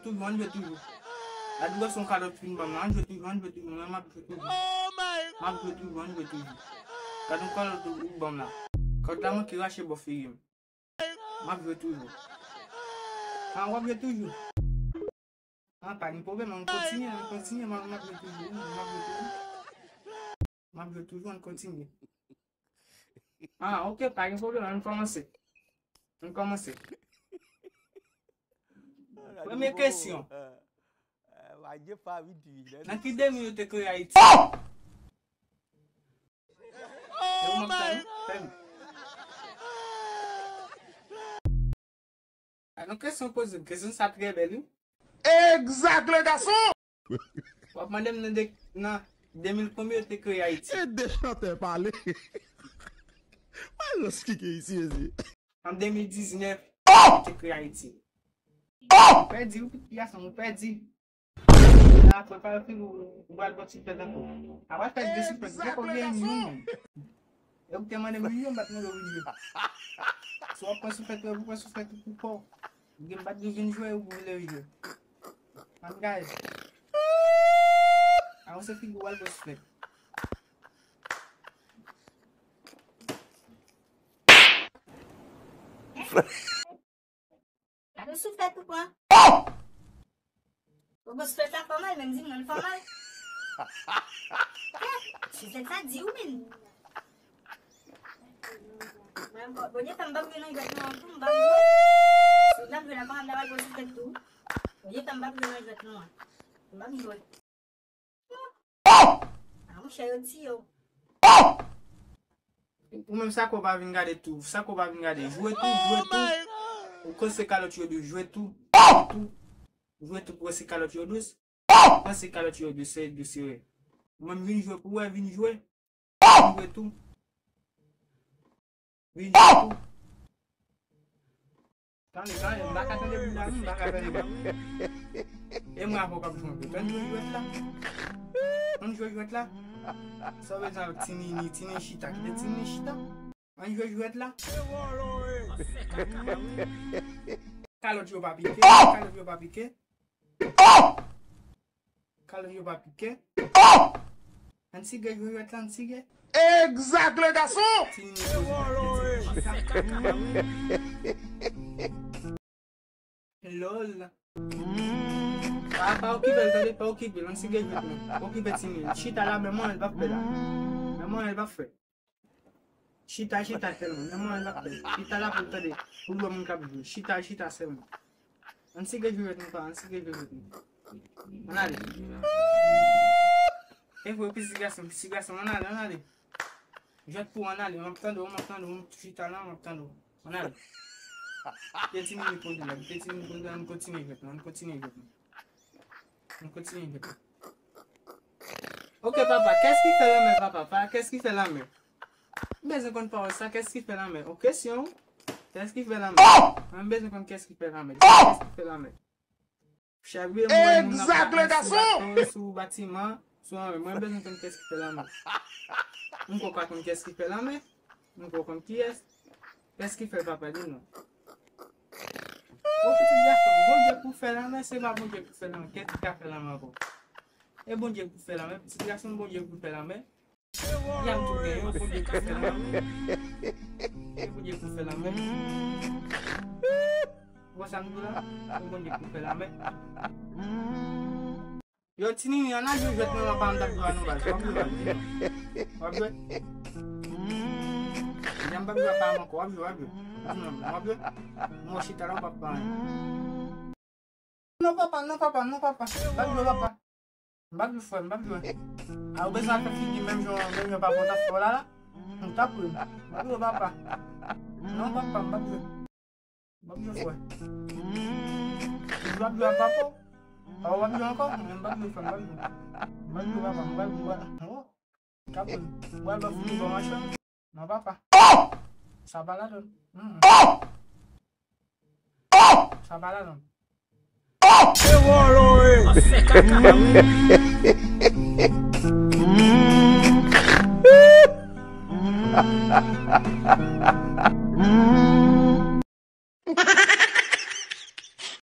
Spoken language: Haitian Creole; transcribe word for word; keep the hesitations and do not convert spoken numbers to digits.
Toujou, ann jwe toujou. Gade w wè se yon kalòt fin ban m la, ann jwe toujou, ann jwe toujou, mwen m ap jwe toujou. M ap jwe toujou, ann jwe toujou. Gade yon kalòt ou ban m la. Kalòt la manke rache bò figi m. M ap jwe toujou. Ah, w ap jwe toujou. Ah, pa gen pwoblèm, ann kontinye, ann kontinye, m ap, m ap jwe toujou, m ap jwe toujou. M ap jwe toujou, ann kontinye. Ah, ok, pa gen pwoblèm, ann kòmanse. Ann kòmanse. Premye kesyon. Nan ki de mil yo te kreye Ayiti? E ou m ap tann, fè m. A, yon kesyon poze m. Kesyon sa trè bèl, wi. Exact, le garçon! W ap mande m nan de, nan de mil konbyen yo te kreye Ayiti? E de chantè pale. Wè lòs ki gen isi, mesye. An de mil diznèf, yo te kreye Ayiti. Ou pèdi, wi, pitit gason, ou pèdi. Apre, pa fini, ou pral pran souflèt ankò. Apre fè de souflèt, ou poko gen youn menm. E ou te mande m vin jwe, m pa t mande w vin jwe. Si w ap pran souflèt, ou pran souflèt ou pou kò w. Ou gen m pa t di w vin jwe, ou vle vin jwe. Ann gaye. Avanse figi w al pran souflèt. Gade souflèt ou pran. Ou bon souflèt la fè mal, menm di m non l fè mal. Souflèt la di ou menm. Mwen, bon, bon, jwèt la, m p ap jwe nan jwèt nou an tou, m p ap jwe. Si w t ap jwe la, kòman m ta pral bon souflèt tou? Bon, jwèt la, m p ap jwe nan jwèt nou an. M p ap jwe. Ah, monchè, yo tiye w. Ou menm sa ke w pa vin gade tou, sa ke w pa vin gade. Jwe tou, jwe tou. Ou kòse kalòt yo dous, jwe tou, jwe tou. Jwe tou, kòse kalòt yo dous. Kòse kalòt yo dous, se dous yo ye. Ou menm vin jwe pou wè, vin jwe. Vin jwe tou. Vin jwe tou. Tande, tande, m pa ka tande bri la, m pa ka tande bri. E mwen avè w k ap jwe anpil. Ann jwe jwèt la. Ann jwe jwèt la. Sa w bezwen avèk Ti Nini, Ti Nini chita, kite Ti Nini chita. Ann jwe jwèt la. Kalòt yo pa pike, kalòt yo pa pike. Kalòt yo pa pike. Ann sige jwèt la, ann sige. Exact, le garçon! Ti Nini poze la, Ti Nini chita. Lòl. Pa, pa okipe l, tande, pa okipe l. Ann sige jwèt la. Okipe Ti Nini. Chita la, men mwen, l p ap fè la. Men mwen, l p ap fè. Chita, chita sèlman. Men mwen, l ap fè. Chita la pou l tande. Pou l wè moun k ap jwe. Chita, chita sèlman. Ann sige jwèt nou pa, ann sige jwèt nou. Ann ale. E vre, pitit gason, pitit gason, ann ale, ann ale. Jwèt pou ann ale, m ap tande w, m ap tande w, m chita la, m ap tande w. Ann ale. Kite Ti Nini poze la, kite Ti Nini poze la, ann kontinye jwèt nou, ann kontinye jwèt nou. Ann kontinye jwèt nou. Ok, papa, qu'est-ce qui fait la mer, papa? Pa, qu'est-ce qui fait la mer? M bezwen konn pawòl sa, qu'est-ce qui fait la mer? Ok, kesyon. Qu'est-ce qui fait la mer? Mwen, m bezwen konn qu'est-ce qui fait la mer. Qu'est-ce qui fait la mer? Chak lè mwen, moun ap pale sou bato, sou batiman, sou lanmè. Mwen, m bezwen konn qu'est-ce qui fait la mer. M poko konn qu'est-ce qui fait la mer. M poko konn kiyès. Qu'est-ce qui fait papa, di non. Bon, pitit gason, Bondye pou fè lanmè, se pa Bondye pou fè lanmè. Kiyès ki ka fè lanmè ankò? E Bondye pou fè lanmè, pitit gason, Bondye pou fè lanmè. Y ap tou gen yon Bondye pou fè lanmè. E Bondye pou fè lanmè. Ou wè sa m di la? E Bondye pou fè lanmè. Yo, Ti Nini, ann al jwe jwèt mwen, papa m t ap jwe a non baz. W ap jwe, w ap jwe. W ap jwe? Jan m p ap jwe a pa m ankò, w ap jwe, w ap jwe. W ap jwe? M wè w chita la, w p ap fè anyen. Non, papa, non, papa, non, papa. M p ap jwe, papa. M p ap jwe, frè, m p ap jwe. A, ou bezwen al fè figi menm jan, menm jan papa w t ap fè w la, la? M t ap jwe. M p ap jwe, papa. Non, papa, m p ap jwe. M ap jwe, frè. Ou jwe ap jwe ak papa w? Papa w ap jwe ankò? Men m p ap jwe, frè, m p ap jwe. M p ap jwe, papa, m p ap jwe, papa. Oh, m t ap jwe. M pral ba fini bon machan. Non, papa. Sa pa ladan. Mm, mm. Sa pa ladan. Se vòlò, wi.